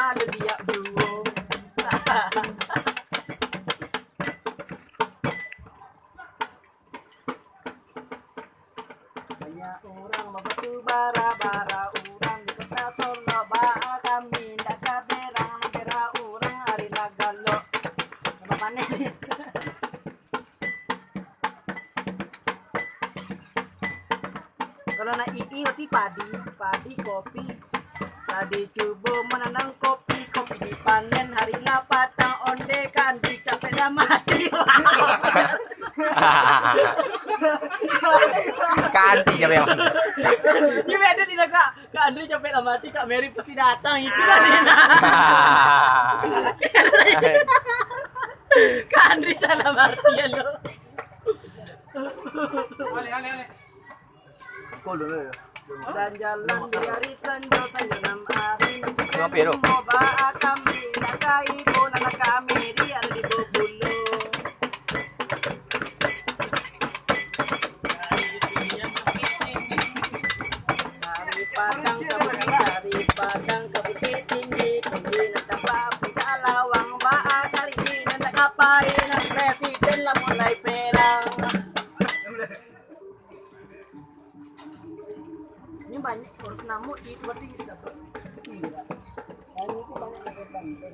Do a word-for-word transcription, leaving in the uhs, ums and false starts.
Ada dia duo. Banyak urang babatu bara-bara urang di kota Solo, baa kami ndak ka berang, berang urang ari lah galok. Tambah panek. Kalau nak ii, berarti padi, padi, kopi. Tadi cubo mananam kopi, kopi dipanen hari lah patang, onde kan dicapek lah mati. Kanti sampai. Ini beda di Kak. Kak Andri capek lah mati, Kak Mary pasti datang itu kan. Kak Andri salah mati ya lo. Balik, balik, balik. Kau dulu ya. Dan jalan di hari Sanjo, Sanjo enam hari. Kenapa ya, lo? Mau baa kami, nak ka ibo, nak ka Mary, ada di Bobolo. Dari Padang ka Bukit, dari Padang ka Bukittinggi, tinggi nan tampak puncak lawang, baa kali ini nan nak kapai, nan presiden lah mulai perang. Ini banyak urus namuk di dua tinggi dapat. Iya. Banyak itu banyak dapat bantuan.